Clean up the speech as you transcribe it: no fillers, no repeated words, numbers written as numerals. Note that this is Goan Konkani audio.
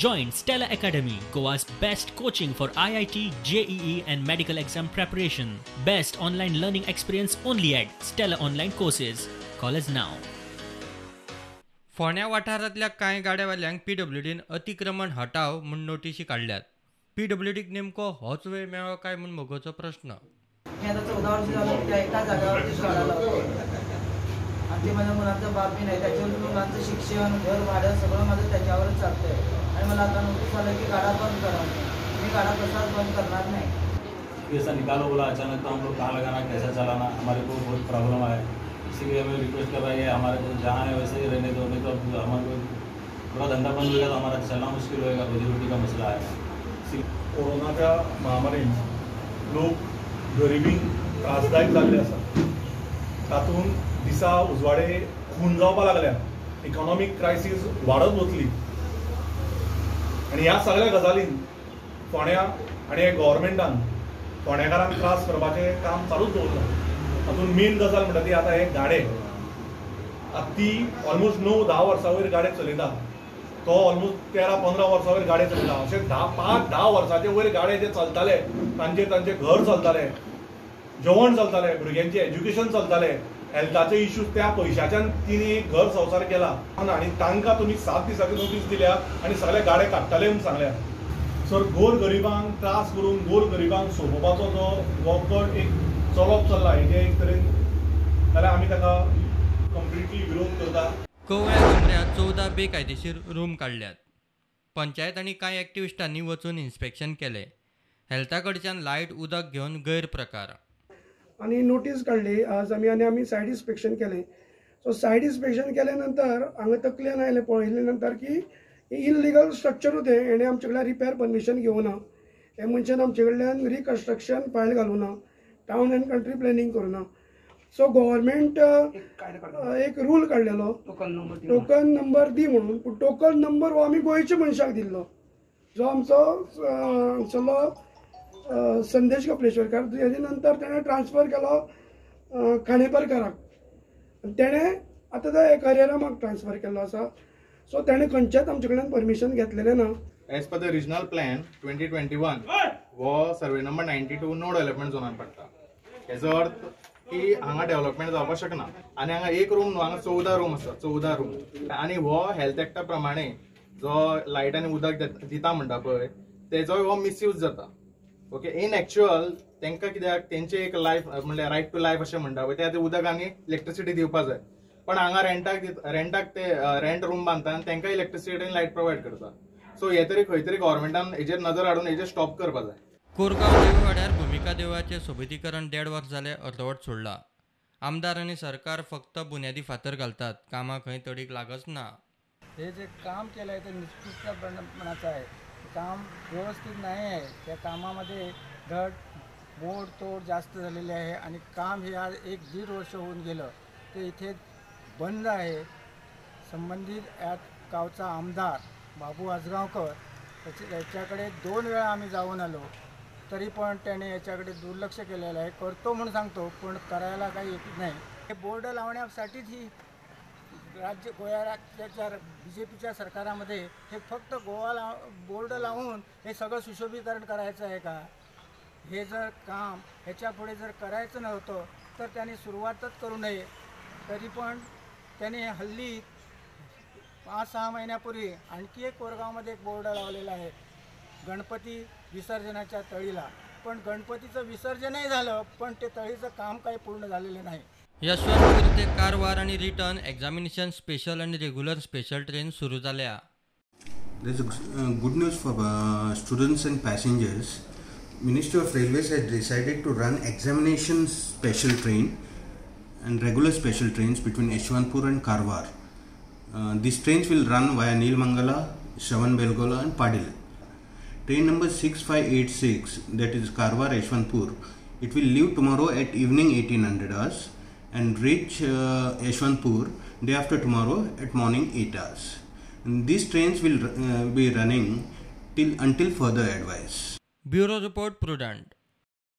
Join Stella Academy, Goa's best coaching for IIT, JEE and medical exam preparation. Best online learning experience only at Stella Online Courses. Call us now. फोंड्या वाठारांतल्या कांय गाड्यावाल्यांक पीडब्ल्यूडीन अतिक्रमण हटाव म्हूण नोटिशी काडल्यात. पीडब्ल्यूडीक नेमको होच वेळ मेळ्ळो काय म्हूण मोगोचो प्रश्न. मी आता 14 वर्ष झालं त्या एका जागेवरती गाडा लावते आणि ते माझ्या मुलांचा बाप बी नाही, त्याच्यावर मुलांचं शिक्षण, घर भाडं सगळं माझं त्याच्यावरच चालतंय. आणि मला आता नोटीस आलं की गाडा बंद करा, मी गाडा कसाच बंद करणार नाही. ऐसा निकालो बोला अचानक तो हम लोग कहाँ लगाना, कैसा चलाना, हमारे को बहुत प्रॉब्लम आया. इसीलिए हमें रिक्वेस्ट कर रही है हमारे को जहाँ है वैसे ही रहने दो, नहीं तो अब हमारे को पूरा धंधा बंद होएगा तो हमारा चलना मुश्किल होएगा, रोजी रोटी का मसला है. कोरोनाच्या महामारीन लोक गरिबीन त्रासदायक जाल्ले आसा, तातूंत दिसा उजवाडे खून जावपाक लागल्या, इकॉनॉमीक क्रायसीस वाडत वतली आनी ह्या सगळ्या गजालीन फोंड्या आनी गव्हर्मेंटान फोंड्याकारांक त्रास करपाचें काम चालूच दवरलां. तातूंत मेन गजाल म्हणटा ती आतां हे गाडे, आतां ती ऑलमोस्ट 9-10 वर्सां वयर गाडे चलयता, तो ऑलमोस्ट 13-15 वर्सां वयर गाडे चलयता. अशे 5-10 वर्सांचे वयर गाडे जे चलताले तांचे तांचे घर चलताले, जेवण चलताले, भुरग्यांचें एज्युकेशन चलताले, हेल्थाचे इश्यूज त्या पयशाच्यान तिणी एक घर संवसार केला आनी तांकां तुमी 7 दिसांची नोटीस दिल्या आनी सगळे गाडे काडटले म्हूण सांगल्या. सर, गोर गरिबांक त्रास करून गोर गरिबांक सोंपोवपाचो जो वखद एक चलप चल्ला हेजें एक तरेन जाल्यार आमी ताका कंप्लिटली विरोध करता. कवळ्या झुमऱ्यात 14 बेकायदेशीर रूम काडल्यात. पंचायत आनी कांय एक्टिविस्टांनी वचून इन्स्पेक्शन केलें. हेल्था कडच्यान लायट उदक घेवन गैरप्रकार आनी नोटीस काडली आज आमी आनी आमी सायड इन्स्पेक्शन केलें. सो सायड इन्स्पेक्शन केल्या नंतर हांगा तकलेन आयलें पळयले नंतर की इलिगल स्ट्रक्चरूच हें, हेणें आमचे कडल्यान रिपेर परमिशन घेवना, हे मनशान आमचे कडल्यान रिकन्स्ट्रक्शन फायल घालूना, टावन एंड कंट्री प्लॅनिंग करूना. सो गव्हर्मेंट एक रूल काडलेलो टोकन नंबर दी म्हणून, पूण टोकन नंबर हो आमी गोंयच्या मनशाक दिल्लो, जो आमचो हांगसरलो संदेश कपलेश्वरकार, हेजे नंतर तेणें ट्रान्सफर केलो खांडेपारकाराक, तेणें आतां तो करियरामाक ट्रान्सफर केल्लो आसा. सो तेणें खंयचेंच आमचे कडल्यान परमिशन घेतलेलें ना. As per the regional plan 2021 हो सर्वे नंबर 92 नो डेव्हलपमेंट झोनान पडटा. हेजो अर्थ की हांगा डेव्हलपमेंट जावपाक शकना आनी हांगा एक रूम न्हू, हांगा 14 रूम आसा, 14 रूम. आनी हो हेल्थ एक्टा प्रमाणे जो लायट आनी उदक दिता म्हणटा पळय तेजोय हो मिसयूज जाता. ओके, इन एक्चुअल तांकां कित्याक तेंचे एक लायफ म्हणल्यार रायट टू लायफ अशें म्हणटा पळय, त्या उदक आनी इलेक्ट्रिसिटी दिवपाक जाय, पण हांगा रेंटाक ते रेंट रूम बांदता आनी तांकां इलेक्ट्रिसिटी आनी लायट प्रोवायड करता. सो हे तरी खंय तरी गव्हर्मेंटान हेजेर नजर हाडून हेजेर स्टॉप करपाक जाय. कोरगांव देववाड्यार भुमिका देवळाचें सोबितीकरण 1.5 वर्स जालें अर्दवट सोडलां. आमदार आनी सरकार फक्त बुन्यादी फातर घालतात, कामां खंय तडीक लागच ना. हे जे काम केलं आहे ते निष्कृष्टपणाचं आहे, काम व्यवस्थित नाही आहे. त्या कामामध्ये धड मोडतोड जास्त झालेली आहे आणि काम हे आज 1-1.5 वर्ष होऊन गेलं ते इथे बंद आहे. संबंधित यात गावचा आमदार बाबू आजगावकर याच्याकडे 2 वेळा आम्ही जाऊन आलो, तरी पण त्याने याच्याकडे दुर्लक्ष केलेलं आहे. करतो म्हणून सांगतो पण करायला काही येत नाही. हे बोर्ड लावण्यासाठीच ही राज्य गोवा राज्याच्या बी जे पीच्या सरकारामध्ये हे फक्त गोवा बोर्ड लावून हे सगळं सुशोभीकरण करायचं आहे का? हे जर काम ह्याच्यापुढे जर करायचं नव्हतं तर त्यांनी सुरुवातच करू नये. तरी पण त्याने हल्ली 5-6 महिन्यापूर्वी आणखी एक कोरगावमध्ये एक बोर्ड लावलेला आहे गणपती विसर्जनाच्या तळीला, पण गणपतीचं विसर्जनही झालं पण ते तळीचं काम काही पूर्ण झालेलं नाही. यशवंतपूर ते कारवार आणि रिटर्न एक्झामिनेशन स्पेशल आणि रेग्युलर स्पेशल ट्रेन सुरू झाल्या. There is good news for students and passengers. Ministry of Railways has decided to run examination special train and regular special trains between Yeshwantpur and Karwar. These trains will run via Neelmangala, Shravanbelgola and Padil. Train number 6586, that is Karwar Yeshwantpur, it will leave tomorrow at evening 1800 hours and reach Yeshwantpur day after tomorrow at morning 8 hours. And these trains will be running until further advice. Bureau Report, Prudent.